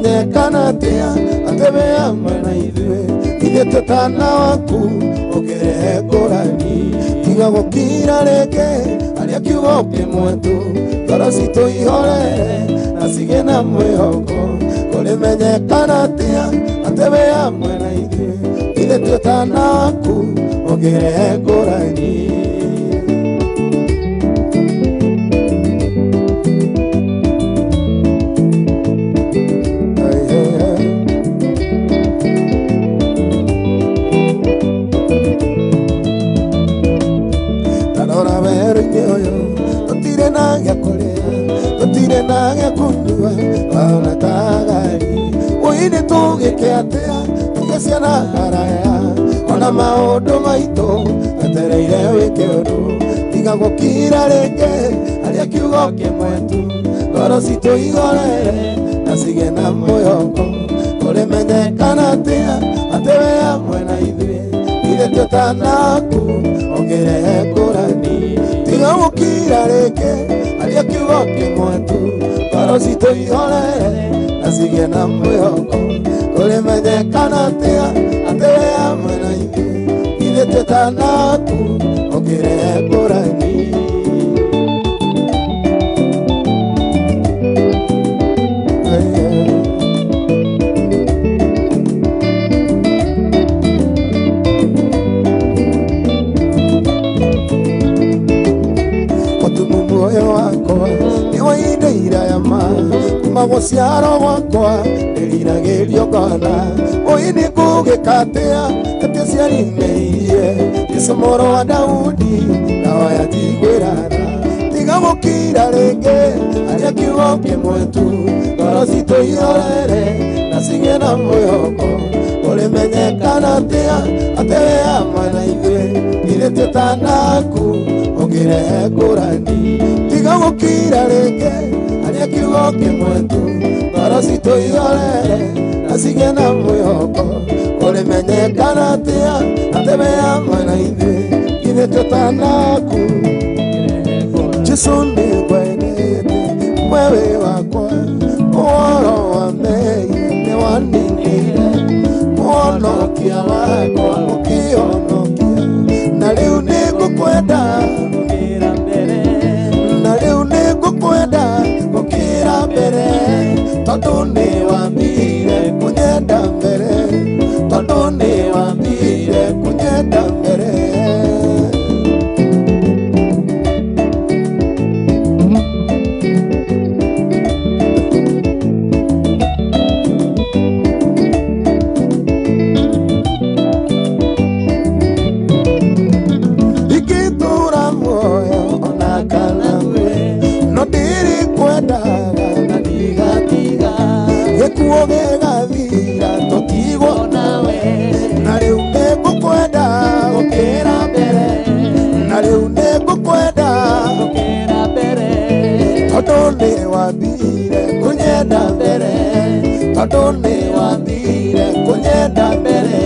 Kũrĩmenyekana atĩa atĩ wĩ hamwe na ithuĩ ithuĩ tũtana waku ũkĩrehe ngũrani tiga gũkira rĩngĩ aria kiugo kĩmwe tu ngoro citũ ihorere na cigĩe na mwĩhoko kũrĩmenyekana atĩa atĩ wĩ hamwe na ithuĩ ithuĩ tũtana waku ũkĩrehe ngũrani. Tutire na gĩa kũrĩa tutire na gĩa kũnyua ona tagari oi nĩ tũgĩke atĩa tũgĩe ciana haraya ona maũndũ maitũ twetereire wĩke ũndũ tiga gũkira rĩngĩ aria kiugo kĩmwe tu ngoro citũ ihorere na cigĩe na mwĩhoko kũrĩmenyekana atĩa atĩ wĩ hamwe na ithuĩ ithuĩ tũtana waku ũkĩrehe ngũrani tiga gũkira rĩngĩ aria kiugo kĩmwe tu ngoro citũ ihorere na cigĩe na mwĩhoko kũrĩmenyekana atĩa atĩ wĩ hamwe na ithuĩ ithuĩ tũtana waku ũkĩrehe ngũrani. Muoyo wakwa nĩ waindeire ma kuma gũciarwo gwakwa ndĩriragĩrio ngona oi nĩ ngũgĩka atĩa atĩ aciari meirie Jesũ mũrũ wa Daudi ndahoya njiguĩra tha tiga gũkira rĩngĩ aria kiugo kĩmwe tu ngoro citũ ihorere na cigĩe na mwĩhoko kũrĩmenyekana atĩa atĩ wĩ hamwe na ithuĩ ithuĩ tũtana waku ũkĩrehe ngũrani tiga gũkira rĩngĩ aria kiugo kĩmwe tu ngoro citũ ihorere na cigĩe na mwĩhoko kũrĩmenyekana atĩa atĩ wĩ hamwe na ithuĩ ithuĩ tũtana waku. Jesũ nĩngwendete wewe wakwa ũhoro wa mehia nĩwaninire mũhonokia wakwa ũkĩhonokia na rĩu nĩngũkwenda na rĩu nĩngũkwenda gũkĩra mbere tondũ nĩwambire kũnyenda mbere tondũ nĩwambire kũnyenda mbere. Ingĩtũra muoyo ona kana ngue no ndĩrĩkwendaga na ndigatiga gĩkuũ gĩgathira tũtigwo nawe na rĩu nĩngũkwenda gũkĩra mbere na rĩu nĩngũkwenda gũkĩra mbere tondũ nĩwambire kũnyenda mbere tondũ nĩwambire kũnyenda mbere.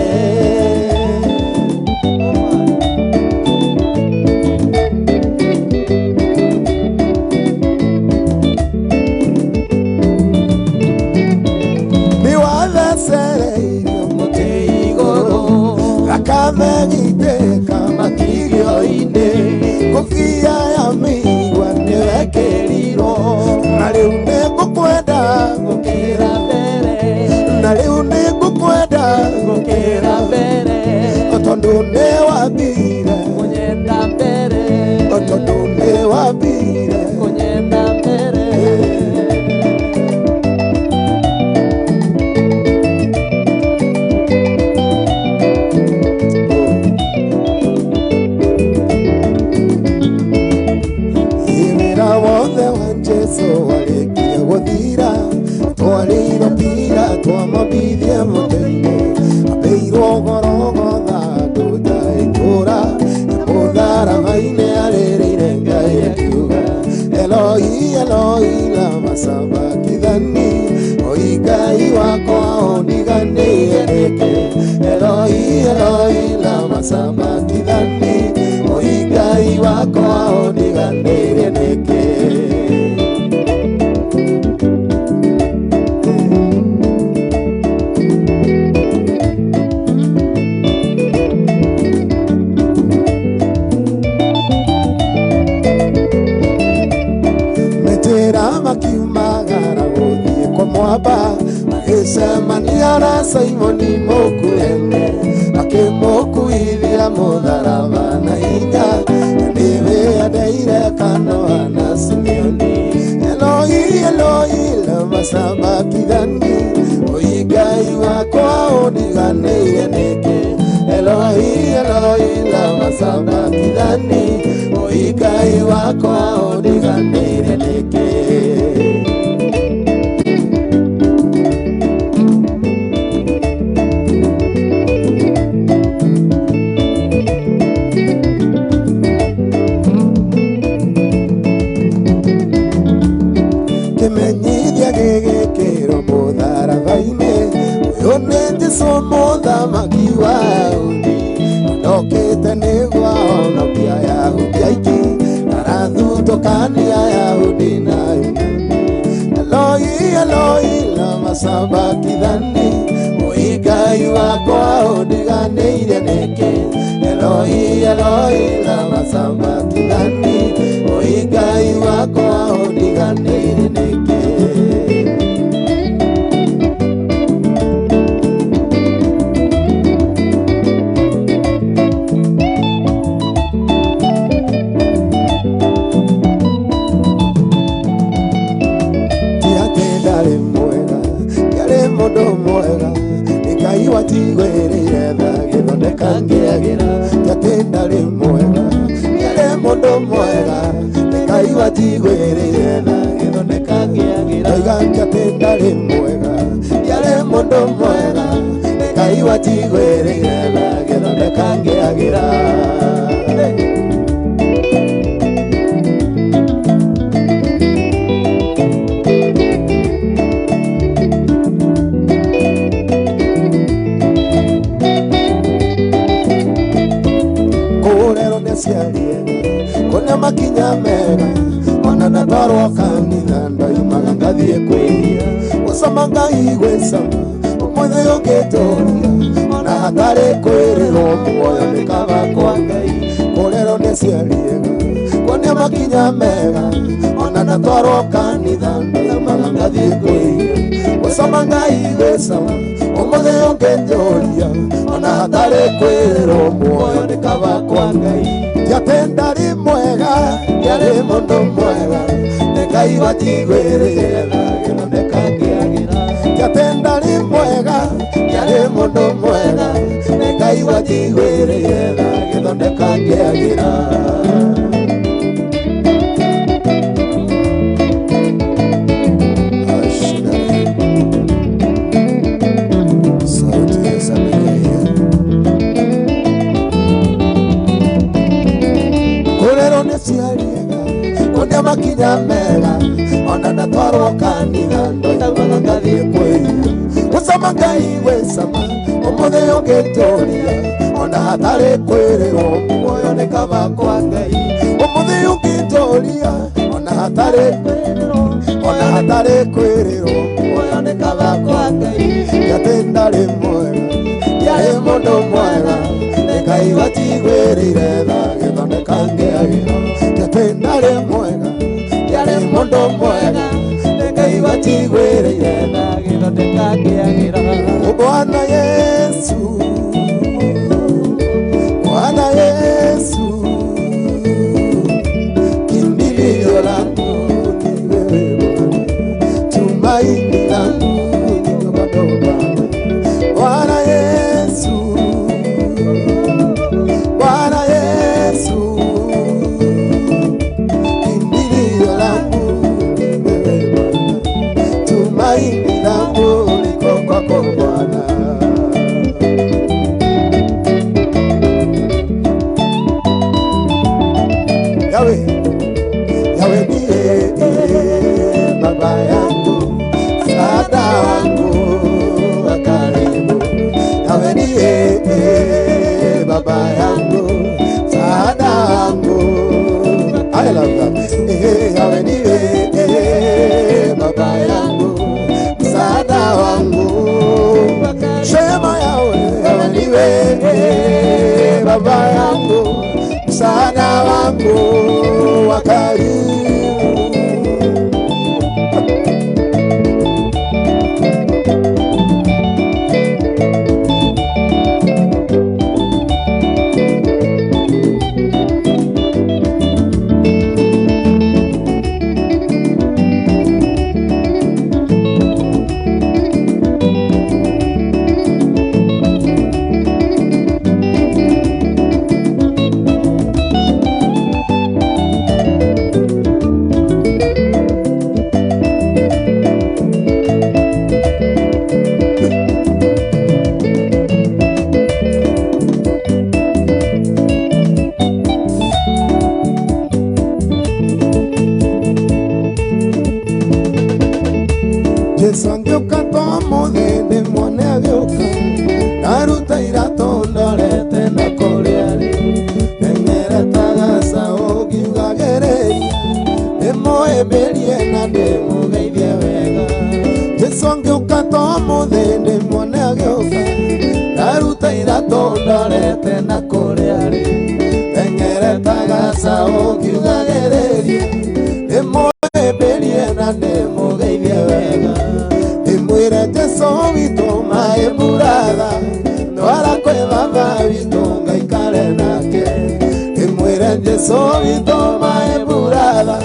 Nĩwathecereirio mũtĩ igũrũ thakame ĩgĩitĩka matigio-inĩ ngũbia ya mĩigua nĩwekĩrirwo na rĩu nĩngũkwenda gũkĩra mbere na rĩu nĩngũkwenda gũkĩra mbere tondũ nĩwambire kũnyenda mbere tondũ nĩwambire kũnyenda mbere. Wĩra wothe wa Jesũ warĩkirie gũthira twarĩirwo Pilato amwambithie mũtĩ-inĩ ambĩirwo Gorogotha andũ ta itũũra mũtharaba-inĩ arĩrĩire Ngai akiuga Eloi Eloi lama sabakithani oi Ngai wakwa ũndiganĩire nĩkĩ Eloi Eloi lama sabakithani oi Ngai wakwa ũndiganĩire nĩkĩ. mwamba agĩcemania na Simoni Mũkurene akĩmũkuithia mũtharaba na hinya nĩwe endeire Kanoa na Simeoni. Eloi Eloi lama sabakithani oi Ngai wakwa ũndiganĩire nĩkĩ? Eloi Eloi lama sabakithani oi Ngai wakwa ũndiganĩire nĩkĩ? Kĩmenyithia gĩgĩkĩrwo mũtharaba-inĩ ũyũ nĩ Jesũ mũthamaki wa Ayahudi ndokĩte nĩguo ahonokie Ayahudi aingĩ arathutũkania Ayahudi na Ayunani. Eloi Eloi lama sabakithani oi Ngai wakwa ũndiganĩire nĩkĩ? Eloi Eloi lama sabakithani oi Ngai wakwa ũndiganĩire nĩkĩ? Ti atĩ ndarĩ mwega, ndiarĩ mũndũ mwega, nĩ Ngai watigwĩrĩire tha gĩthondeka ngĩagĩra. Ti atĩ ndarĩ mwega, ndiarĩ mũndũ mwega, nĩ Ngai watigwĩrĩire tha gĩthondeka ngĩagĩra. Ndoiga ti atĩ ndarĩ mwega, ndiarĩ mũndũ mwega, nĩ Ngai watigwĩrĩire tha gĩthondeka ngĩagĩra. Kũrerwo nĩ aciari ega, kuona makinya mega, ona ndatwarwo kanitha ndoimaga ngathiĩ kwĩhia. Gũcama Ngai gwĩcama ũmũthĩ ũngĩtũria, ona hatarĩ kwĩrĩrwo muoyo nĩ kaba kwa Ngai. Kũrerwo nĩ aciari ega, kuona makinya mega, ona ndatwarwo kanitha ndoimaga ngathiĩ kwĩhia. Gũcama Ngai gwĩcama ũmũthĩ ũngĩtũria, ona hatarĩ kwĩrĩrwo muoyo nĩ kaba kwa Ngai. Ti atĩ ndarĩ mwega, ndiarĩ mũndũ mwega, nĩ Ngai watigwĩrĩire tha gĩthondeka ngĩagĩra. Ti atĩ ndarĩ mwega, ndiarĩ mũndũ mwega, nĩ Ngai watigwĩrĩire tha gĩthondeka ngĩagĩra. Sauti ya Samia. Kũrerwo nĩ aciari ega, kuona makinya mega, ona ndatwarwo kanitha ndoimaga ngathiĩ kwĩhia. Gũcama Ngai gwĩcama ũmũthĩ ũngĩtũria, ona hatarĩ kwĩrĩrwo muoyo nĩ kaba kwa Ngai. Ũmũthĩ ũngĩtũria, ona hatarĩ kwĩrĩrwo, ona hatarĩ kwĩrĩrwo muoyo nĩ kaba kwa Ngai. Ti atĩ ndarĩ mwega, ndiarĩ mũndũ mwega, nĩ Ngai watigwĩrĩire tha gĩthondeka ngĩagĩra. Ti atĩ ndarĩ mwega, ndiarĩ mũndũ mwega, nĩ Ngai watigwĩrĩire tha gĩthondeka ngĩagĩra. Bwana Yesu, Bwana Yesu, kimbilio langu ni wewe Bwana, tumaini langu ni kwako Bwana. Bwana Yesu, Bwana Yesu, kimbilio langu ni wewe Bwana, tumaini langu liko kwako Bwana. Yawe, Yawe ndiye baba yangu, msaada wangu wa karibu. Yawe ndiye baba yangu, msaada wangu. I love that. Yawe ndiye baba yangu, msaada wangu. Shema Yawe, Yawe ndiye baba yangu, msaada wangu wa karibu. Jesu angĩũka to mũthĩ ndĩmuone agĩũka ndaruta iratũ ndorete na kũrĩa arĩ ndengereta gacaũ ngiugagĩrĩria ndĩmũhĩmbĩrie na ndĩmũgeithie wega Jesu angĩũka to mũthĩ ndĩmuone agĩũka ndaruta iratũ ndorete na kũrĩa arĩ ndengereta gacaũ ngiugagĩrĩria ndĩmũhĩmbĩrie na ndĩmũgeithie wega ndĩmwĩre Jesu witũ maĩ mũratha ndwara kwĩ baba witũ ngaikare nake ndĩmwĩre Jesu witũ maĩ mũratha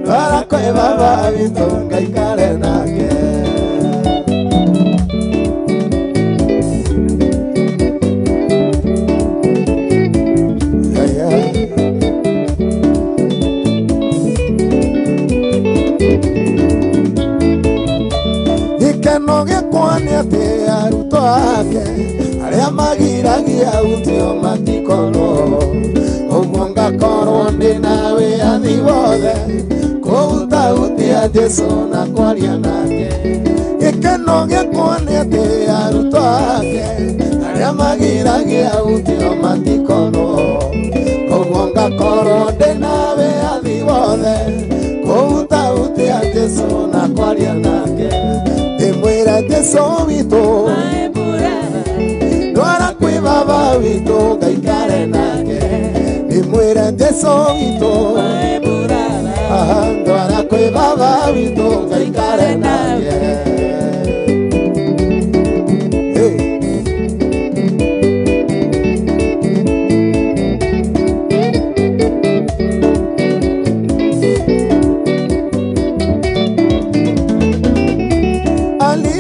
ndwara kwĩ baba witũ ngaikare nake. Yeah, yeah. Gĩkeno gĩakwa nĩ atĩ arutwo ake arĩa magiragia utio matikorwo ũguo ngakorwo ndĩ na wĩyathi wothe kũhutahutia Jesu na kwaria nake. Gĩkeno gĩakwa nĩ atĩ arutwo ake arĩa magiragia utio matikorwo ũguo ngakorwo ndĩ na wĩyathi wothe kũhutahutia Jesu na kwaria nake. Ndĩmwĩre Jesu witũ ndwara kwĩ baba witũ ngaikare nake ndĩmwĩre Jesu witũ ndwara kwĩ baba witũ ngaikare nake. Hey.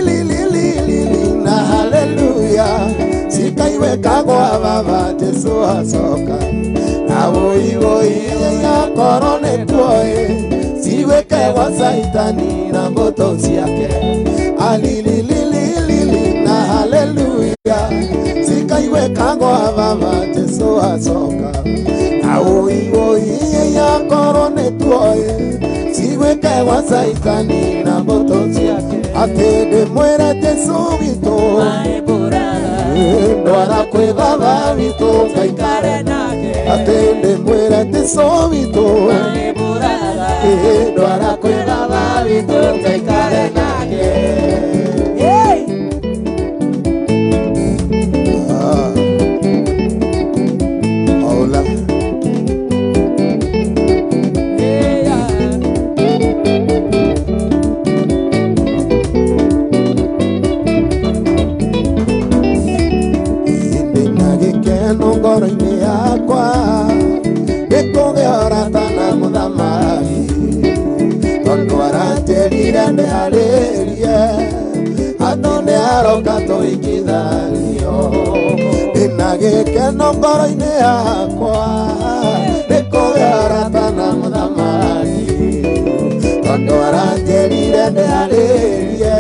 Alilililili na haleluya sikaiweka kwa baba Jesu acoka na woi woi yakorwo nĩ tuoĩ ciwĩke gwa Saitani na mbũtũ ciake. Alilililili na haleluya sikaiweka kwa baba Jesu acoka na woi woi yakorwo nĩ tuoĩ ciwĩke gwa Saitani na mbũtũ ciake. Atĩ ndĩmwĩre Jesu witũ ndwara kwĩ baba witũ ngaikare atĩ ndĩmwĩre Jesu witũ ndwara kwĩ baba witũ ngaikare nake. Ah. Hola. Ndĩna gĩkeno ngoro-inĩ yakwa nĩkũgĩa ũrata na mũthamaki tondũ aranjĩrire ndĩharĩrie andũ nĩ aroka tũikithanio. Ndĩna gĩkeno ngoro-inĩ yakwa nĩkũgĩa ũrata na mũthamaki tondũ aranjĩrire ndĩharĩrie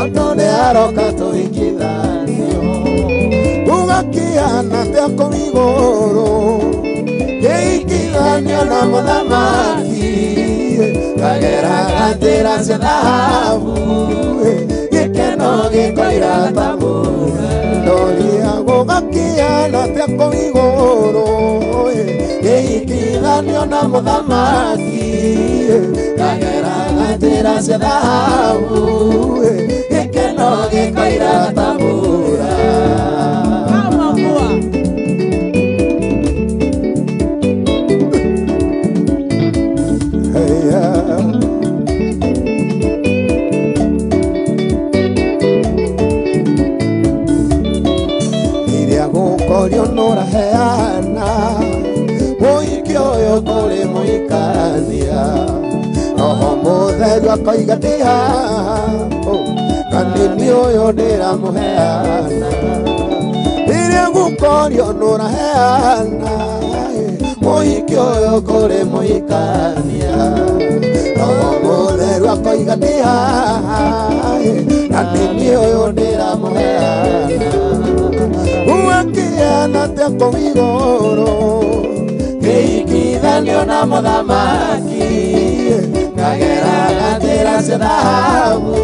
andũ nĩ aroka tũikithanio. Ũgakĩana atĩa kũu igũrũ ngĩikithanio na mũthamaki ngageraga njĩra cia thahabu gĩkeno gĩkoira ta mbura. Ndoria gũgakĩana atĩa kũu igũrũ ngĩikithanio na mũthamaki ngageraga njĩra cia thahabu gĩkeno gĩkoira ta mbura. Kama mvua. Hey, yeah. Iria gũkorio nũraheana mũhiki ũyũ kũrĩ mũhikania roho mũtheru akoiga ndĩ haha na nĩ ũyũ ndĩramũheana. Rĩrĩa gũkorio nũraheana mũhiki ũyũ kũrĩ mũhikania roho mũtheru akoiga ndĩ haha na nĩ ũyũ ndĩramũheana. Ũgakĩana atĩa kũu igũrũ ngĩikithanio na mũthamaki. Ngageraga njĩra cia thahabu,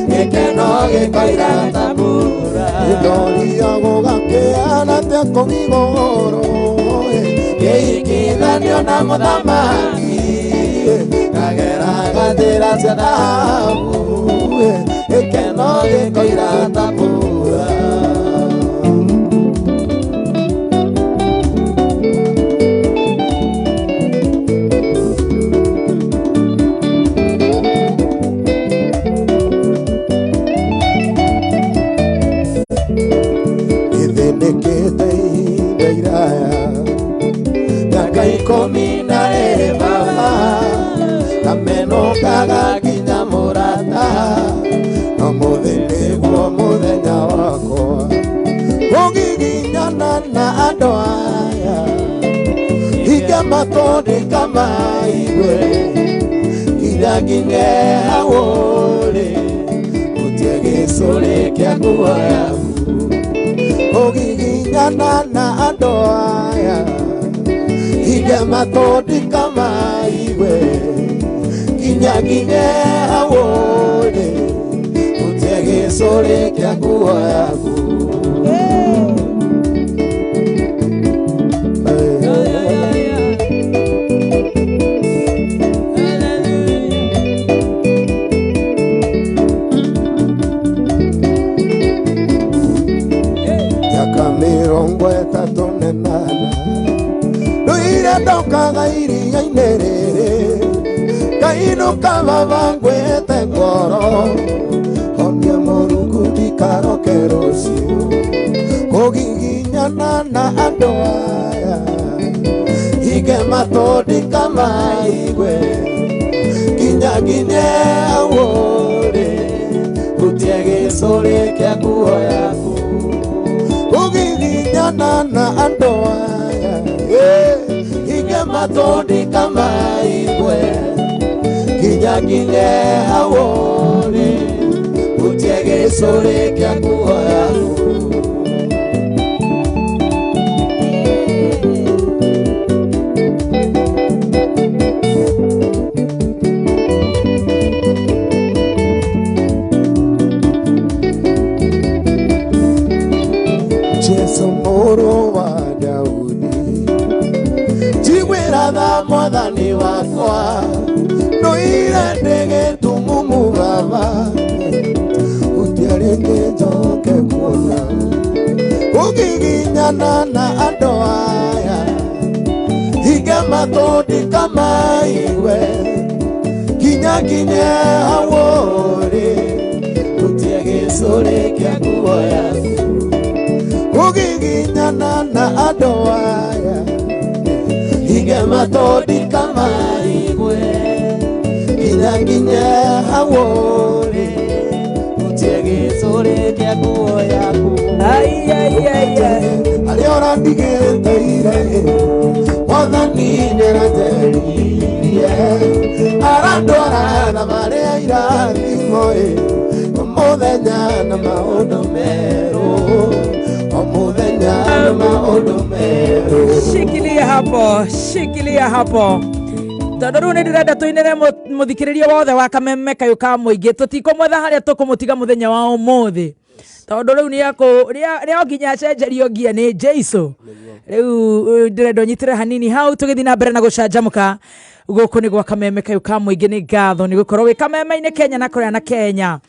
gĩkeno gĩkoira ta mbura. Ndoria gũgakĩana atĩa kũu igũrũ, ngĩhikithanio na mũthamaki. Ngageraga njĩra cia thahabu, gĩkeno gĩkoira ta mbura. Ithĩnĩkĩte ihinda iraya, mĩaka 12 baba, kamenũkaga nginya mũrata, no mũthĩ nĩguo mũthenya wakwa. Kũgiginyana na andũ aya, hinge matũ ndikamaigue, nginya nginye hau ũrĩ, hutie gĩcũrĩ kĩa nguo yaku. Kũgiginyana na andũ aya, hinge matũ ndikamaigue, nginya nginye hau ũrĩ, hutie gĩcũrĩ kĩa nguo yaku. Mĩaka 38 ndũire ndokaga iria-inĩ rĩrĩ, ngainũka baba ngwĩte ngoro, honia mũrungu ndikaroke rũciũ. Kũgiginyana na andũ aya, hinge matũ ndikamaigue, nginya nginye hau ũrĩ, hutie gĩcũrĩ kĩa nguo yaku. Kũgiginyana na andũ aya, hinge matũ ndikamaigue, nginya nginye hau ũrĩ, hutie gĩcũrĩ kĩa nguo yaku. Jesu mũrũ wa Daudi, njiguĩra tha mwathani wakwa, ndũire ndĩ gĩtumumu baba, hutia rĩngĩ njoke kuona. Kũgiginyana na andũ aya, hinge matũ ndikamaigue, nginya nginye hau ũrĩ, hutie gĩcũrĩ kĩa nguo yaku. Kũgiginyana na andũ aya, hinge matũ ndikamaigue, nginya nginye hau ũrĩ, hutie gĩcũrĩ kĩa nguo yaku. Ai, ai, ai, ai. Harĩa ũrandigĩte ire, mwathani nĩaranjeririe, arandwara thabarĩ ya irathimo, o mũthenya na maũndũ merũ, o mũthenya na maũndũ merũ. Shikilia hapo, shikilia hapo, tondå rä u nä ndä renda tå inä re må thikä rä ria wothe wa Kameme kayå ka må ingä tå tikå mwetha harä a tå kå må tiga må thenya wa å må thä, tondå rä u nä o nginya acenjerio ngia nä Jesu. Rä u ndä renda å nyitä re hanini hau tå gä thiä na mbere na gå canjamå gå kå nä gwa Kameme kayå ka må ingä. Nä ngatho nä gå korwo wä kameme-inä Kenya na kå rä a na Kenya.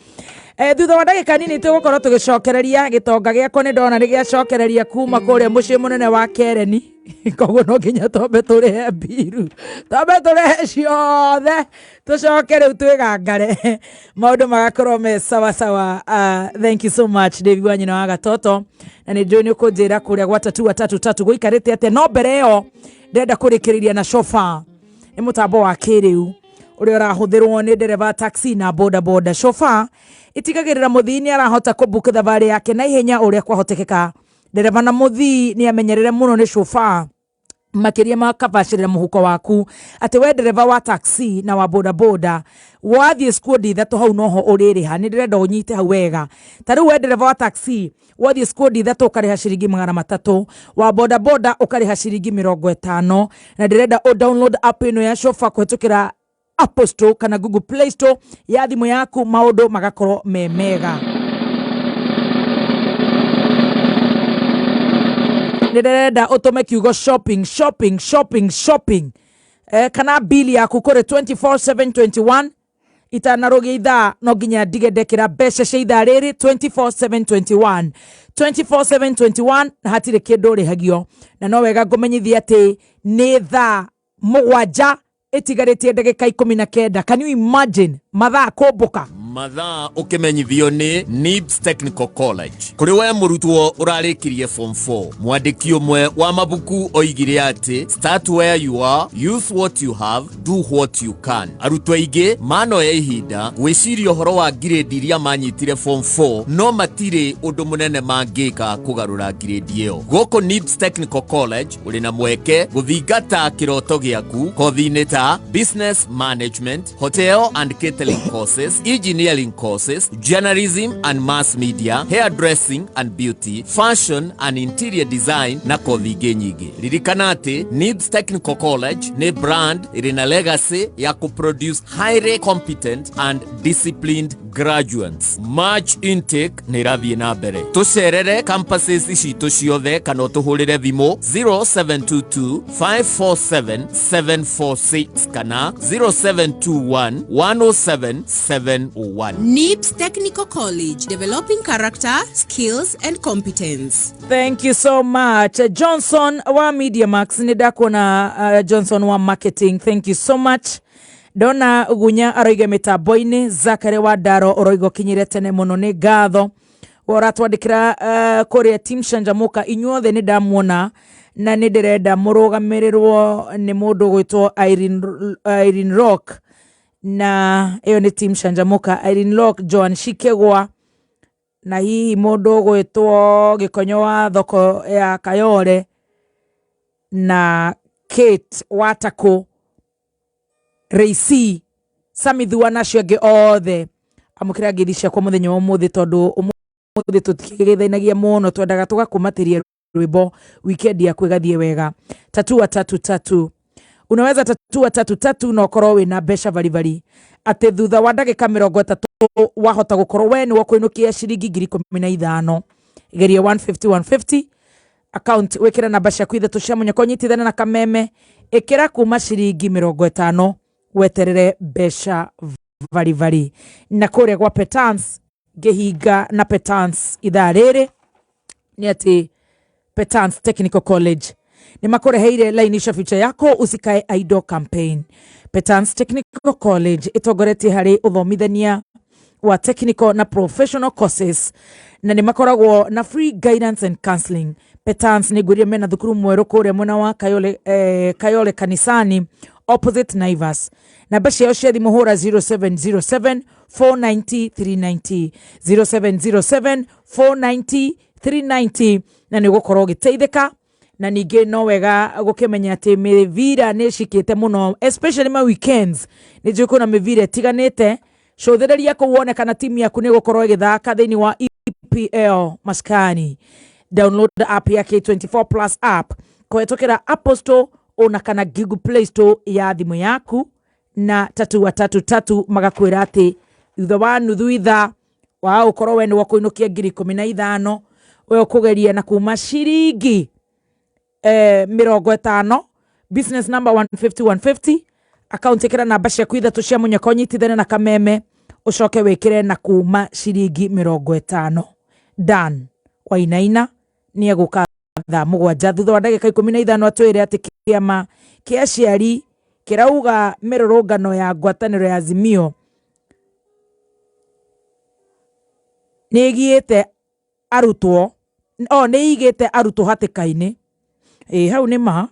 Thutha wa ndagĩka nini tũgũkorwo tũgĩcokereria gĩtonga gĩakwa. Nĩ ndona nĩ gĩacokereria kuma kũrĩa mũciĩ mũnene wa Kereni, koguo no nginya twambe tũrĩhe mbiru, twambe tũrĩhe ciothe, tũcoke rĩu twĩgangare, maũndũ magakorwo me sawa sawa. Thank you so much, David wa nyina wa Gatoto, na nĩ njũĩ nĩ ũkũnjĩra kũrĩa gwa tatu wa tatu tatu gũikarĩte atĩa. No mbere ĩyo ndĩrenda kũrĩkĩrĩria na Shofa. Nĩ mũtambo wa kĩrĩu ũrĩa ũrahũthĩrwo nĩ ndereba taxi na boda boda. Shofa ĩtigagĩrĩra mũthii nĩ arahota kũbook thabarĩ yake na ihenya ũrĩa kwahotekeka. Ndereba na mũthii nĩ amenyerere mũno nĩ Shofa, makĩria makabacĩrĩra mũhuko waku, atĩ we ndereba wa taxi na wa boda boda wathiĩ squad 3 hau noho ũrĩrĩha. Nĩ ndĩrenda ũnyite hau wega. Ta rĩu we ndereba wa taxi wathiĩ squad 3 ũkarĩha ciringi 300, wa boda boda ũkarĩha ciringi 50. Na ndĩrenda ũ download app ĩno ya Shofa kũhetũkĩra Apple Store kana Google Play Store ya thimũ yaku, maũndũ magakorwo me mega. Nĩ ndĩrenda ũtũme kiugo shopping, shopping, shopping, shopping, kana bili yaku kũrĩ 24721. Itanarũgia ithaa no nginya ndige ndekĩra mbeca cia ithaa rĩrĩ. 24721, 24721, na hatirĩ kĩndũ ũrĩhagio. Na no wega ngũmenyithia atĩ nĩ thaa 7 ĩtigarĩtie ndagĩka 19. Can you imagine mathaa kũmbũka? Mathaa ũkĩmenyithio nĩ NIBS Technical College. Kũrĩ we mũrutwo ũrarĩkirie form 4, mwandĩki ũmwe wa mabuku oigire atĩ "Start where you are, use what you have, do what you can." Arutwo aingĩ manoya ihinda gwĩciria ũhoro wa ngirĩndi iria manyitire form 4, no matirĩ ũndũ mũnene mangĩka kũgarũra ngirĩndi ĩyo. Gũkũ NIBS Technical College ũrĩ na mweke gũthingata kĩroto gĩaku kothi-inĩ ta business management, hotel and catering courses, engineering courses, journalism and mass media, hairdressing and beauty, fashion and interior design na kothi ingĩ nyingĩ. Ririkana atĩ NIBS Technical College nĩ brand ĩrĩ na legacy ya kũproduce highly competent and disciplined graduates. March intake nĩ ĩrathiĩ na mbere. Tũcerere campuses citũ ciothe kana ũtũhũrĩre thimũ 0722 547 746 kana 0721 107 701. NIBS Technical College, developing character, skills, and competence. Thank you so much. Johnson wa Media Max, nĩ ndakuona. Johnson wa marketing, thank you so much. Ndona Gunya aroiga mĩtambo-inĩ. Zakare wa Ndaro ũroiga ũkinyire tene mũno, nĩ ngatho. We ũratwandĩkĩra kũrĩa team Canjamuka, inyuothe nĩ ndamuona na nĩ ndĩrenda mũrũgamĩrĩrwo nĩ mũndũ ũgwĩtwo Irene, Irene Rock, na ĩyo nĩ team Canjamuka. Irene Rock, Joan Shikegwa, na hihi mũndũ ũgwĩtwo Gĩkonyo wa thoko ya Kayore, na Kate Watakũ, Reisi Samithua, na acio angĩ othe. Amũkĩra ngeithi ciakwa mũthenya wa ũmũthĩ, tondũ ũmũthĩ tũtikĩgeithanagia mũno, twendaga tũgakũmatĩria rwĩmbo, weekend yaku ĩgathiĩ wega. Tatua tatu tatu, unaweza tatua tatu tatu na ũkorwo wĩna mbeca baribari, atĩ thutha wa ndagĩka 30 wahota gũkorwo we nĩ wakũinũkia ciringi 15,000. Geria 150 150 account, wĩkĩre namba ciaku ithatũ cia mũnyaka, ũnyitithane na kameme, ĩkĩra kuma ciringi 50, weterere mbeca baribari. Na kũrĩa gwa Petans, ngĩhinga na Petans ithaa rĩrĩ, nĩ atĩ Petans Technical College nĩ makũreheire Lainisha Future Yako Usikae Idle campaign. Petans Technical College ĩtongoretie harĩ ũthomithania wa technical na professional courses, na nĩ makoragwo na free guidance and counseling. Petans nĩ ngwĩrire mena thukuru mwerũ kũrĩa mwena wa Kayole, Kayole kanisani opposite Naivas. Namba ciao cia thimũ hũra 0707 490 390, 0707 490 390, na nĩ ũgũkorwo ũgĩteithĩka. Na ningĩ no wega gũkĩmenya atĩ mĩbira nĩ ĩcikĩte mũno, especially ma weekends. Nĩ njũĩ kwĩna mĩbira ĩtiganĩte. Cũthĩrĩria kũu wone kana timu yaku nĩ ĩgũkorwo ĩgĩthaka thĩinĩ wa EPL maskani. Download app ya K24 Plus app kũhetũkĩra Apple Store ona kana Google Play Store ya thimũ yaku, na tatua tatu tatu magakwĩra atĩ thutha wa nuthu ithaa wa ũkorwo we nĩ wakũinũkia 15,000. We ũkũgeria na kuma ciringi 50, business number 150 150 account, ĩkĩra namba ciaku ithatũ cia mũnyaka, ũnyitithane na kameme, ũcoke wĩkĩre na kuma ciringi 50. Dan Wainaina nĩ egũka thaa 7 thutha wa ndagĩka 15, atwĩre atĩ kĩama kĩa aciari kĩrauga mĩrũrũngano ya ngwatanĩro ya Azimio nĩ ĩgiĩte arutwo, o nĩ ĩigĩte arutwo hatĩka-inĩ. Ĩ hau nĩ ma,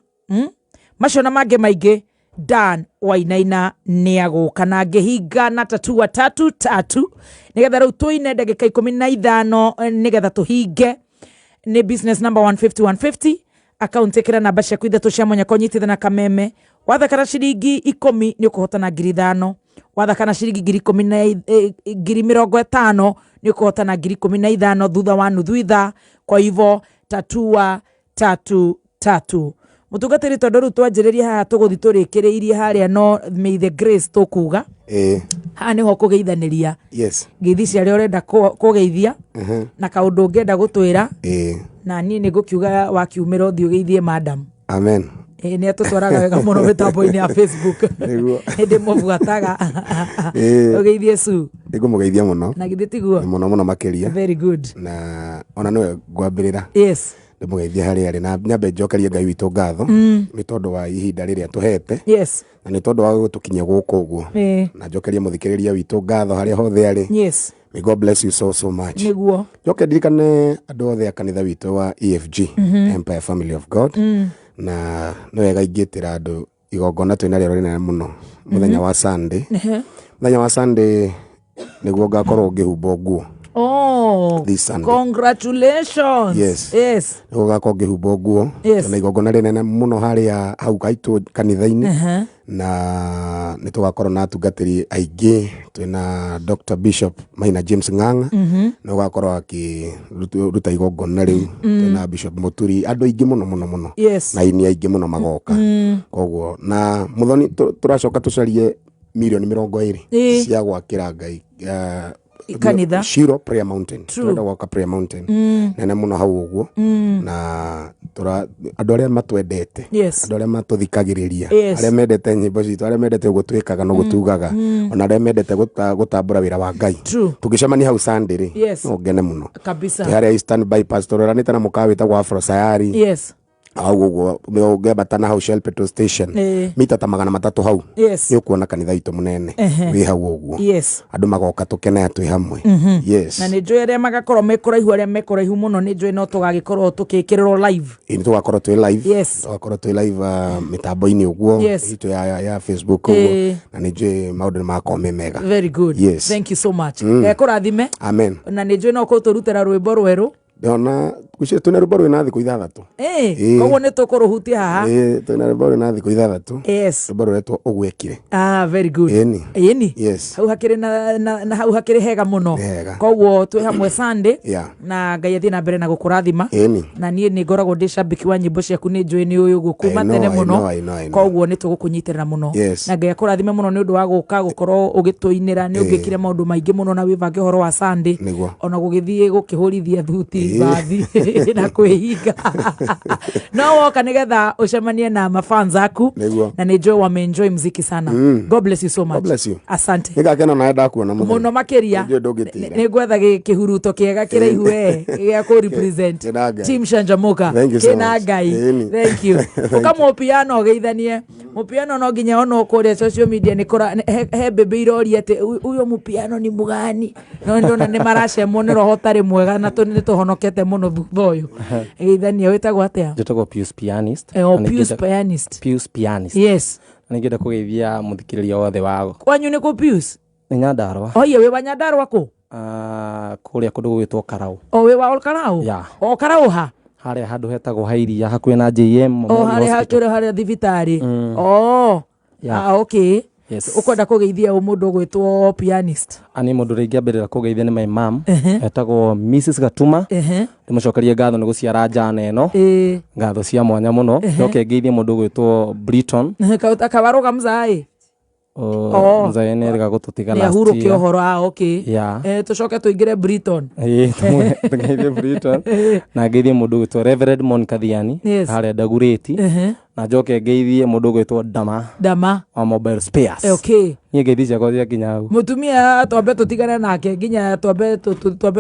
Macio na mangĩ maingĩ, Dan Wainaina nĩ agũka. Na ngĩhinga na tatua tatu tatu, nĩgetha rĩu tũine ndagĩka 15, nĩgetha tũhinge, nĩ business number 150 150 account, ĩkĩra namba ciaku ithatũ cia mũnyaka, ũnyitithana kameme. Wathaka na ciringi 10 nĩ ũkũhotana 5,000. Wathaka na ciringi 10,000 na 50,000 nĩ ũkũhotana 15,000 thutha wa nuthu ithaa. Kwa hivyo tatua tatu tatu. Mũtungatĩri, tondũ rĩu twanjĩrĩria haha, tũgũthiĩ tũrĩkĩrĩirie harĩa, no may the grace tũkuga haha nĩho kũgeithanĩria. Ngeithi cia arĩa ũrenda kũgeithia na kaũndũ ũngĩenda gũtwĩra. Na niĩ nĩ ngũkiuga wakiumĩra ũthiĩ ũgeithie madam. Amen. Ĩ, nĩ atũtwaraga wega mũno mĩtambo-inĩ ya Facebook. Nĩguo. Hĩndĩ mũbuataga. Ũgeithie su. Nĩngũmũgeithia mũno. Na githĩ tiguo? Mũno mũno makĩria. Very good. Na ona nĩwe ngwambĩrĩra. Ndĩmũgeithie harĩa arĩ na nyambe njokerie Ngai witũ ngatho nĩ tondũ wa ihinda rĩrĩa tũhete na nĩ tondũ wa gũtũkinyia gũkũ ũguo. Na njokerie mũthikĩrĩria witũ ngatho harĩa hothe arĩ. May God bless you so so much. Njoke ndirikane andũ othe a kanitha witũ wa EFG, Empire Family of God, na nĩ wega ingĩtĩra andũ igongona twĩ narĩo rĩnene mũno mũthenya wa Sunday. Mũthenya wa Sunday nĩguo ngakorwo ngĩhumbwo nguo. Oh, This Sunday. Congratulations. Yes. Nĩguo ngakorwo ngĩhumbwo nguo. Na igongona rĩnene mũno harĩa hau gaitũ kanitha-inĩ, na nĩ tũgakorwo na atungatĩri aingĩ. Twĩna Dr. Bishop Maina James Ng'ang'a, nĩ ũgakorwo akĩruta igongona rĩu. Twĩna Bishop Mũturi, andũ aingĩ mũno mũno mũno, na aini aingĩ mũno magoka. Koguo na mũthoni tũracoka tũcarie mirioni 20 cia gwakĩra Ngai Kanitha. Shiro Prayer Mountain. Tũrenda gwaka Prayer Mountain nene mũno hau ũguo, na andũ arĩa matwendete, andũ arĩa matũthikagĩrĩria, arĩa mendete nyĩmbo citũ, arĩa mendete ũguo twĩkaga na ũguo tugaga, ona arĩa mendete gũtambũra wĩra wa Ngai, tũngĩcemania hau Sunday rĩ, no ngene mũno. Twĩ harĩa Eastern Bypass, tũroranĩte na mũkawa wĩtagwo Afro Sayari. Hau ũguo ũngĩambata na hau Shell petrol station, mita ta 300 hau, nĩ ũkuona kanitha witũ mũnene wĩ hau ũguo. Andũ magoka tũkene twĩ hamwe. Yes. Na nĩ njũĩ arĩa magakorwo me kũraihu, arĩa me kũraihu mũno, nĩ njũĩ no tũgagĩkorwo tũkĩkĩrĩrwo live. Ĩ, nĩ tũgakorwo twĩ live. Tũgakorwo twĩ live mĩtambo-inĩ ũguo itũ ya Facebook ũguo, na nĩ njũĩ maũndũ nĩ magakorwo me mega. Very good. Thank you so much. Kũrathime. Amen. Na nĩ njũĩ no kũtũrutĩra rwĩmbo rwerũ. Ndona gwĩciria twĩna rwĩmbo rwĩna thikũ 6. Koguo nĩ tũkũrũhutia haha. Ĩ, twĩna rwĩmbo rwĩna thikũ 6. Rwĩmbo rũretwo Ũguo Ekire. Ah, very good. Ĩni. Ĩni. Hau hakĩrĩ na hau hakĩrĩ hega mũno. Nĩ hega. Koguo twĩ hamwe Sunday. Na Ngai athiĩ na mbere na gũkũrathima. Ĩni. Na niĩ nĩ ngoragwo ndĩ shabiki wa nyĩmbo ciaku, nĩ njũĩ nĩ ũĩ ũguo kuma I know, tene I mũno. know, I know, I know. Koguo nĩ tũgũkũnyitĩrĩra mũno. Na Ngai akũrathime mũno nĩ ũndũ wa gũka gũkorwo ũgĩtũinĩra. Nĩ ũngĩkire maũndũ maingĩ mũno na wĩbange ũhoro wa Sunday. Ona gũgĩthiĩ gũkĩhũrithia thuti bathi na kwĩhinga, no woka nĩgetha ũcemanie na mafans aku. Na nĩ njũĩ wameenjoy mziki sana. God bless you so much. God bless you. Asante. Nĩngakena nawe ndakuona mũthenya. Mũno makĩria. Nĩnjũĩ ndũngĩtira. Nĩ ngwetha kĩhuruto kĩega kĩraihu we gĩa kũ represent Kĩna Ngai. Team Shanjamuka. Thank you so Kĩna much. Ngai. Ĩni. Thank you. Ũkamũpiano ũgeithanie mũpiano, no nginya ona kũrĩa social media nĩ kũra he mbĩmbĩ iroria atĩ huyo mũpiano ni mũgani, no ndona nĩ maracemwo nĩ roho ũtarĩ mwega na nĩ tũhonokete mũno thutha ũyũ. Geithania, wĩtagwo atĩa? Njĩtagwo Pius Pianist. O Na Pius Pianist. Pius Pianist. Na nĩngĩenda kũgeithia mũthikĩrĩria wothe wa Kwanyu nĩ kũ, Pius? Nĩ Nyandarũa. Oiye, wĩ wa Nyandarũa kũ? Ah, kũrĩa kũndũ gũgwĩtwo Karau. O wĩ wa Olkarau? Yeah. O Karau ha? Harĩa handũ hetagwo Hairia hakuhĩ na JM O Memorial harĩa Hospital. hakĩrĩ harĩa thibitarĩ o? Yeah. Ah, okay. Yes. Ũkwenda kũgeithia ũ, mũndũ ũgwĩtwo Pianist? Ani mũndũ ũrĩa ingĩambĩrĩra kũgeithia nĩ my mom, etagwo Mrs Gatuma. Ndĩmũcokerie ngatho nĩ gũciara njana ĩno. Ngatho cia mwanya mũno. Njoke ngeithie mũndũ ũgwĩtwo Briton. Kawarũga mzaĩ. Oh. Mzaĩ nĩ erĩga gũtũtiga nĩ last ahurũke year. ũhoro. Ah, okay. Yeah. Tũcoke tũingĩre Briton. Ĩĩ, tũgeithie Briton na ngeithie mũndũ ũgwĩtwo Reverend Monica Thiani harĩa Ndagurĩti, na njoke ngeithie mũndũ ũgwĩtwo Dama Dama wa Mobile Spares. Okay. Niĩ ngeithi ciakwa cia kinya hau. Mũtumia twambe tũtigane nake nginya twambe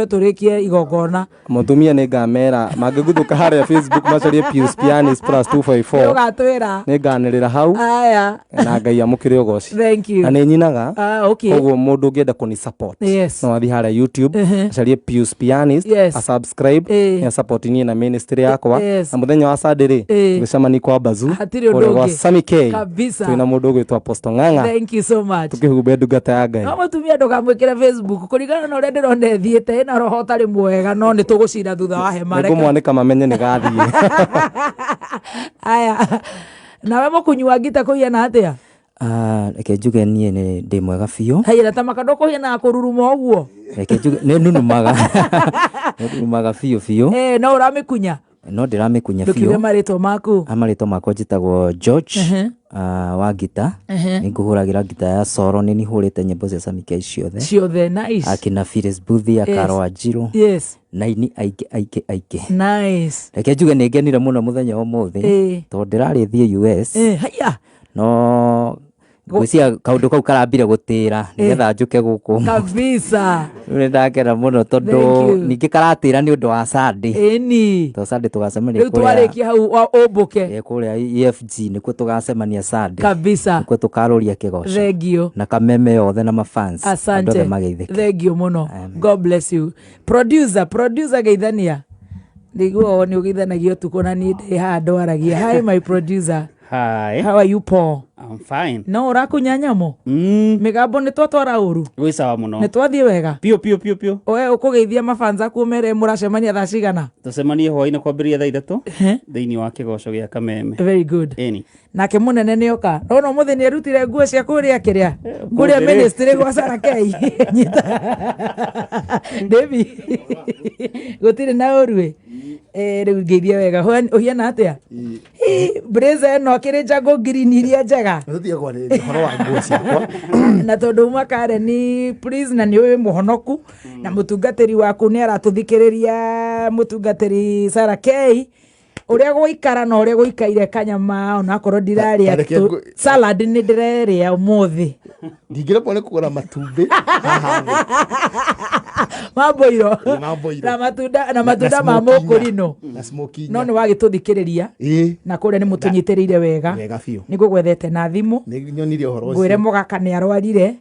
tũrĩkie igongona. Mũtumia nĩ ngamera mangĩguthũka harĩa Facebook macarie Pius Pianist plus 254. Ũgatwĩra. Nĩ nganĩrĩra hau. Aya. Na Ngai amũkĩre ũgoci. Thank you. Na nĩ nyinaga. Ah, okay. Koguo mũndũ ũngĩenda kũni support no athiĩ harĩa YouTube acarie Pius Pianist, a subscribe, nĩ support niĩ na ministry yakwa. Na mũthenya wa Sunday rĩ, tũgĩcemania kwa Bazu Hatirĩ ũndũ kũrĩa gwa ũngĩ. Sami K. Kabisa. Twĩna mũndũ ũgwĩtwo Apostle Ng'ang'a, Thank you so much. Tũkĩhumbe ndungata ya Ngai. No mũtumia ndũkamwĩkĩre Facebook, kũringana na ũrĩa ndĩrona ĩthiĩte, ĩna roho ũtarĩ mwega, no nĩ tũgũcira thutha wa hema. Nĩngũmwanĩka mamenye nĩ gathiĩ. Aya, nawe mũkunyua ngita kũhiana atĩa? Ah, reke njuge niĩ nĩ ndĩ mwega biũ. Haira ta makando kũhianaga kũruruma ũguo. Reke njuge nĩ nunumaga, nĩ nunumaga biũ biũ. Eh, no ũramĩkunya. No ndĩramĩkunya Ndũkiuge biũ. Marĩtwa maku. Marĩtwa makwa njĩtagwo George wa ngita. Nĩ ngũhũragĩra ngita ya solo, nĩ nihũrĩte nyĩmbo cia Sammy K ciothe. Ciothe, nice. Akina Phyllis Buthi, Akaro Wanjiru na aini aingĩ aingĩ aingĩ. Reke njuge nĩ ngenire mũno mũthenya wa ũmũthĩ tondũ ndĩrarĩ thiĩ US. Haya. No ngwĩciria kaũndũ kau karambire gũtĩra nĩgetha njũke gũkũ. Kabisa. Rĩu nĩ ndakena mũno tondũ Thank you. ningĩ karatĩra nĩ ũndũ wa Sunday. Tondũ Sunday tũgacemania Rĩu twarĩkia hau ũmbũke. Kũrĩa EFG nĩkuo tũgacemania Sunday. Kabisa. Nĩkuo tũkarũria kĩgoco. Thank you. Na kameme yothe na mafans. Andũ Asante. othe mageithĩke. Thank you mũno. God bless you. Producer geithania. Nĩguo nĩ ũgeithanagia ũtukũ na niĩ ndĩ haha ndwaragia. Hi my producer. Hi. How are you, Paul? I'm fine. No ũrakunya nyamũ? Mĩgambo nĩ twatwara ũru? Gwĩ sawa mũno. Nĩ twathiĩ wega? Piũ piũ piũ piũ. We ũkũgeithia mafans aku ũmere mũracemania thaa cigana? Tũcemanie hwaĩ-inĩ kwambĩrĩria thaa 3 thĩinĩ wa kĩgoco gĩa Kameme. Very good. Ĩni. Nake mũnene nĩ oka. Nona ũmũthĩ nĩ erutire nguo cia kũrĩa kĩrĩa kũrĩa Ũmũthĩ rĩ. ministry gwa Sarah K. Nyita. David. Gũtirĩ na ũru ĩ. Rĩu ngeithia wega. Ũhiana atĩa? Blazer ĩno akĩrĩ jungle green iria njega. Tũtige kwarĩrĩria ũhoro wa nguo ciakwa. Na tondũ uma Karen, please, na nĩ ũĩ mũhonoku na mũtungatĩri waku nĩ aratũthikĩrĩria, mũtungatĩri Sarah K, ũrĩa gũikara na ũrĩa gũikaire kanyama onakorwo ndirarĩa Tareke salad nĩ ndĩrerĩa ũmũthĩ. Ndingĩremwo nĩ kũgũra matumbĩ haha thĩ. Mamboiro. Ma mboiro. Na matunda na matunda ma Na smoky mũkũrinũ. Na smoky. No nĩ wagĩtũthikĩrĩria na kũrĩa nĩ mũtũnyitĩrĩire wega. Wega biũ. Nĩ ngũgwethete na thimũ. Nĩ nyonire ũhoro Ngwĩre ũcio. mũgaka nĩ arwarire.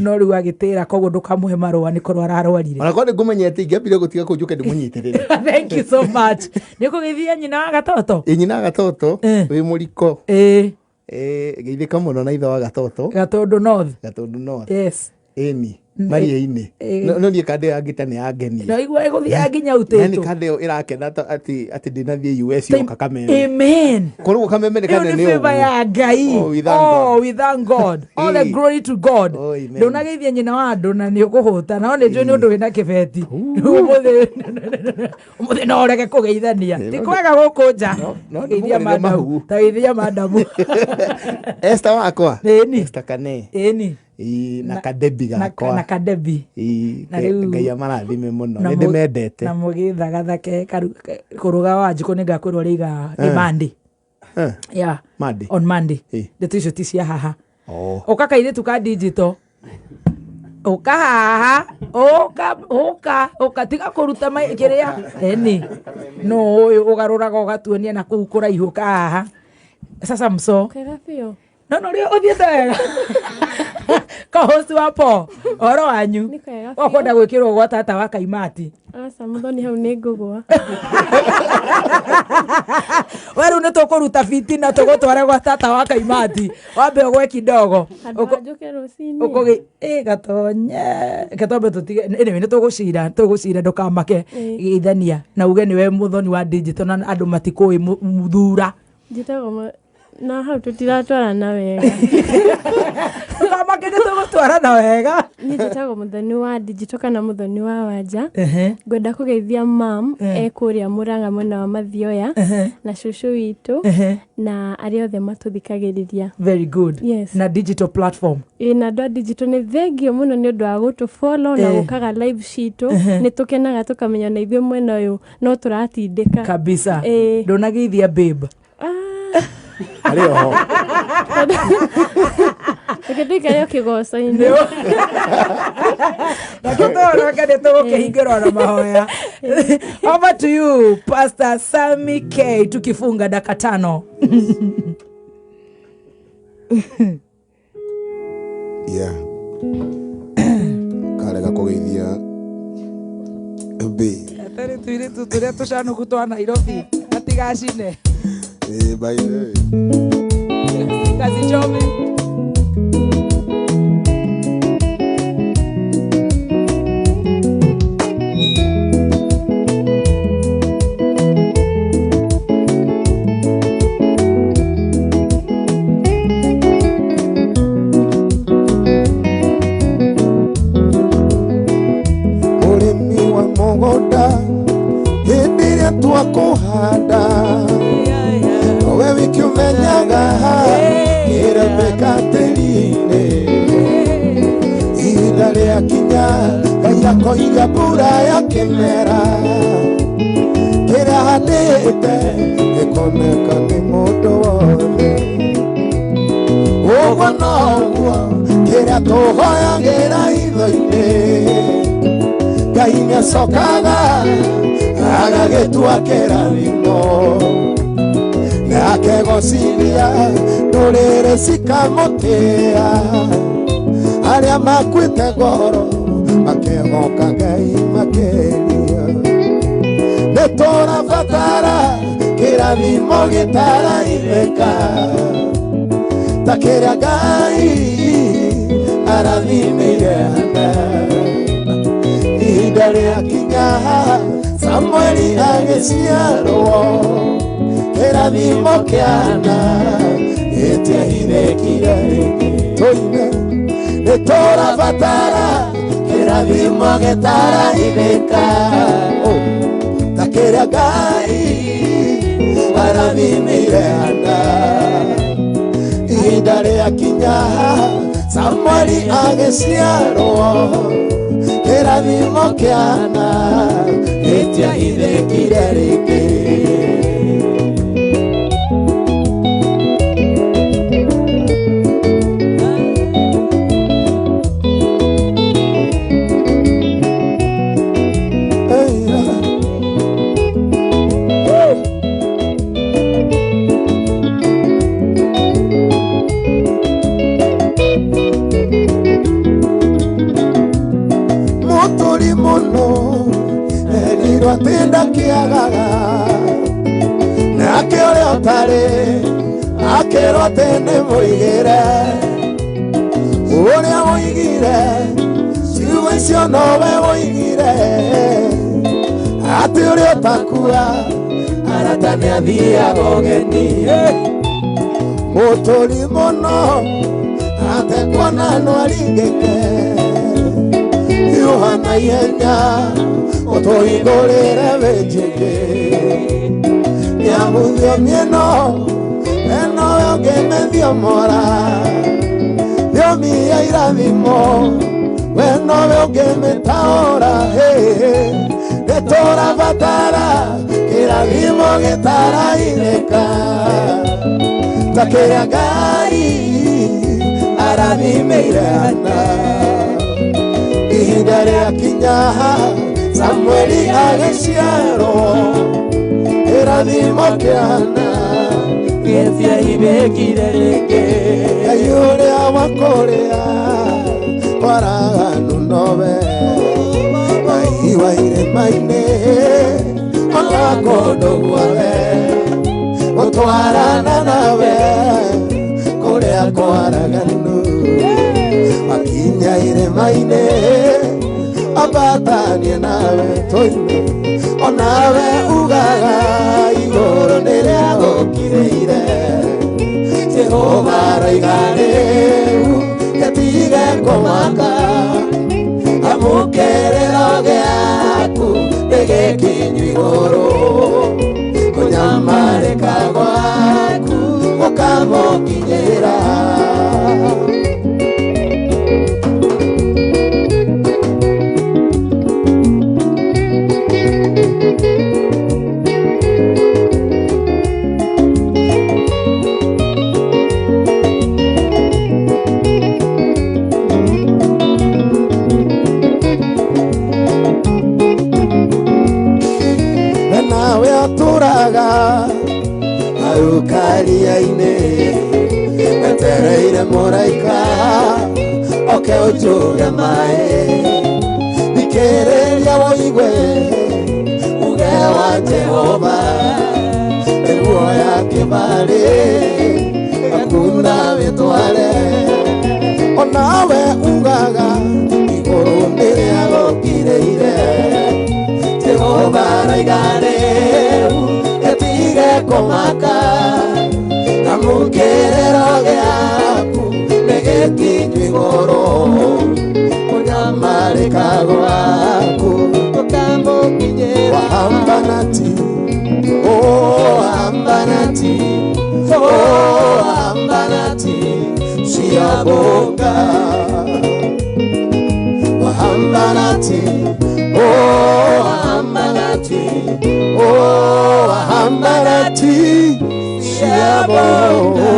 No rĩu agĩtĩra koguo ndũkamũhe marũa nĩ korwo ararwarire. Ona korwo nĩ ngũmenyete ingĩambire gũtiga kũu njũke ndĩmũnyitĩrĩre. Thank you so much. Nĩ ũkũgeithia nyina wa gatoto? Ĩ, nyina wa gatoto wĩ mũriko. Geithĩka mũno na ithe wa gatoto. Gatũndũ North. Gatũndũ North. Yes. Ĩni. Maria-inĩ. No niĩ kandĩ ya ngita nĩ yangenia. No igua ĩgũthiaga nginya Yani utĩtwo. kandĩ ĩyo ĩrakena atĩ ndĩnathiĩ US yoka Kameme. Amen. Korwo Kameme nĩ Ĩyo nĩ kanene favor ũguo. ya Ngai. Oh, we thank Oh, God. we thank God. All the glory to God. Oh, amen. Ndũnageithia nyina wa andũ na nĩ ũkũhũta no nĩ njũĩ nĩ ũndũ wĩna kĩbeti. Ũmũthĩ no ũrege kũgeithania. Ti kwega gũkũ nja. No Geithia ndĩmũgũrĩre madamu. mahu. Ta geithia madamu. Esther wakwa. Ĩni. Esther Kane. Ĩni. Ĩ, na kadebi gakwa. Na kadebi. Ĩ, Na rĩu- Ngai amarathime mũno. Na Nĩ ndĩmendete. Na mũgĩthagathake kũrũga wa njikũ nĩ ngakwĩrwo ũrĩa iga nĩ Monday. Yeah. Monday. On Monday. Ndeto icio ti cia haha. Ũka kairĩtu ka digital. Ũka haha, ũka ũka ũka tiga kũruta kĩrĩa. Ĩni. No ũyũ ũgarũraga ũgatuonia na kũu kũraihu ũka haha. Sasa mso. Kwega biũ. No no rĩu ũthiĩte wega. Co-host wa Paul, ũhoro wanyu. Nĩ kwega biũ. Wakwenda gwĩkĩrwo gwa tata wa Kaimati. Aca mũthoni hau nĩ ngũgwa. We rĩu nĩ tũkũruta fitina tũgũtware gwa tata wa Kaimati. Wambe ũgwe kidogo. Handũ ha njũke rũcinĩ. Ũkũgĩ gatonye gatombe tũtige anyway nĩ tũgũcira ndũkamake geithania na uge nĩwe mũthoni wa digital na andũ matikũĩ mũthura. Njĩtagwo na hau tũtiratwarana wega. Ndũkamake nĩ tũgũtwarana wega. Niĩ njĩtagwo mũthoni wa digital kana mũthoni wa wanja. Ngwenda kũgeithia mam e kũrĩa Mũrang'a mwena wa Mathioya na cũcũ witũ na arĩa othe matũthikagĩrĩria. Very good. Yes. Na digital platform. Ĩ, na andũ a digital nĩ thengio mũno nĩ ũndũ wa gũtũ follow na gũkaga live citũ. Nĩ tũkenaga tũkamenya na ithuĩ mwena ũyũ no tũratindĩka. Kabisa. Ndũnageithia babe. Arĩ oho. Reke tũikare o kĩgoco-inĩ. Reke tũhonoke nĩ tũgũkĩhingũrwo na mahoya. Over to you Pastor Sammy K, tukifunga dakika 5. Yeah. Karega kũgeithia B. Atarĩ tũirĩtu tũrĩa tũcanũku twa Nairobi matigacine. By the way. Kazichome. Mũrĩmi wa mũgũnda hĩndĩ ĩrĩa Watua kũhanda nowe wiki ũmenyaga kĩrembeka tĩri-inĩ ihinda rĩakinya Ngai akoiga mbura ya kĩmera kĩrĩa handĩte gĩkoneka nĩ mũndũ wothe ũguo noguo kĩrĩa tũhoyagĩra hitho-inĩ Ngai nĩacokaga agagĩtua kĩrathimo na akegocithia ndũrĩrĩ cikamũtĩa arĩa makuĩte ngoro makehoka Ngai makĩria nĩ tũrabatara kĩrathimo gĩtaraithĩka ta kĩrĩa Ngai arathimire Hana ihinda rĩakinya Samueli agĩciarwo kĩrathimo kĩa Hana gĩtiahithĩkire rĩngĩ tũine nĩ tũrabatara kĩrathimo gĩtaraithĩka ta kĩrĩa Ngai arathimire Hana ihinda rĩakinya Samueli agĩciarwo kĩrathimo kĩa Hana gĩtiahithĩkire rĩngĩ. Mũtũri mũno erirwo atĩ ndakĩagaga nake ũrĩa ũtarĩ akĩrwo atĩ nĩ mũigĩre ũrĩa woigire ciugo icio nowe woigire atĩ ũrĩa ũtakua arata nĩathiaga ũgeni mũtũri mũno atekuona no aringĩke hiũha na ihenya ũtũhingũrĩre wĩnjĩngĩ nĩamu thiomi ĩno ĩnowe ũngĩmĩthiomora thiomi ya irathimo we nowe ũngĩmĩtaũra nĩ tũrabatara kĩrathimo gĩtaraithĩka ta kĩrĩa Ngai arathimĩire Hana ihinda rĩakinya Samueli agĩciarwo kĩrathimo kĩa Hana gĩtiahithĩkire rĩngĩ Ngai ũrĩa wa kũrĩa kwaraganu nowe Ngai wa irĩma-inĩ ona kũndũ guothe gũtwarana nawe kũrĩa kwaraganu makinya irĩma-inĩ ambatanie nawe tũine onawe ugaga igũrũ nĩrĩagũkirĩire Jehova aroiga rĩu gĩtige kũmaka amu kĩrĩro gĩaku nĩgĩkinyu igũrũ kũnyamarĩka gwaku gũkamũkinyĩra. Nawe atũraga hau karia-inĩ etereire mũraika oke ũnjũge maĩ thikĩrĩria wũigue uge wa Jehova nĩguo ya kĩbarĩ akuna wĩtware onawe ugaga igũrũ nĩrĩagũkirĩire Jehova aroiga rĩu gĩtige kũmaka amu kĩrĩro gĩaku nĩgĩkinyu igũrũ kũnyamarĩka gwaku gũkamũkinyĩra. Wahambanati Siyabonga wahamba nathi, oh wahamba nathi, oh wahamba nathi, siyabonga.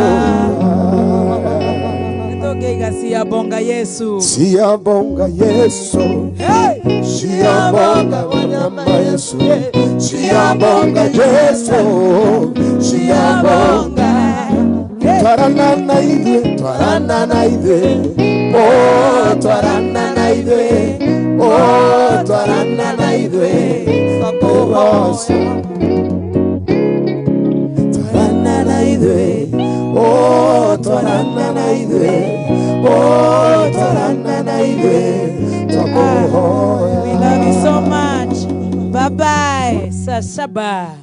Nĩtũngĩiga siyabonga Yesu. Siyabonga Yesu. Hey! Siyabonga wanyama Yesu. Siyabonga Yesu. Siyabonga. Twarana na ithuĩ, twarana na ithuĩ, oh twarana na ithuĩ, oh twarana na ithuĩ, tũkũgoca. Twarana na ithuĩ, oh twarana na ithuĩ, oh twarana na ithuĩ, tũkũhoya. We love you so much. Bye bye. Saa saba.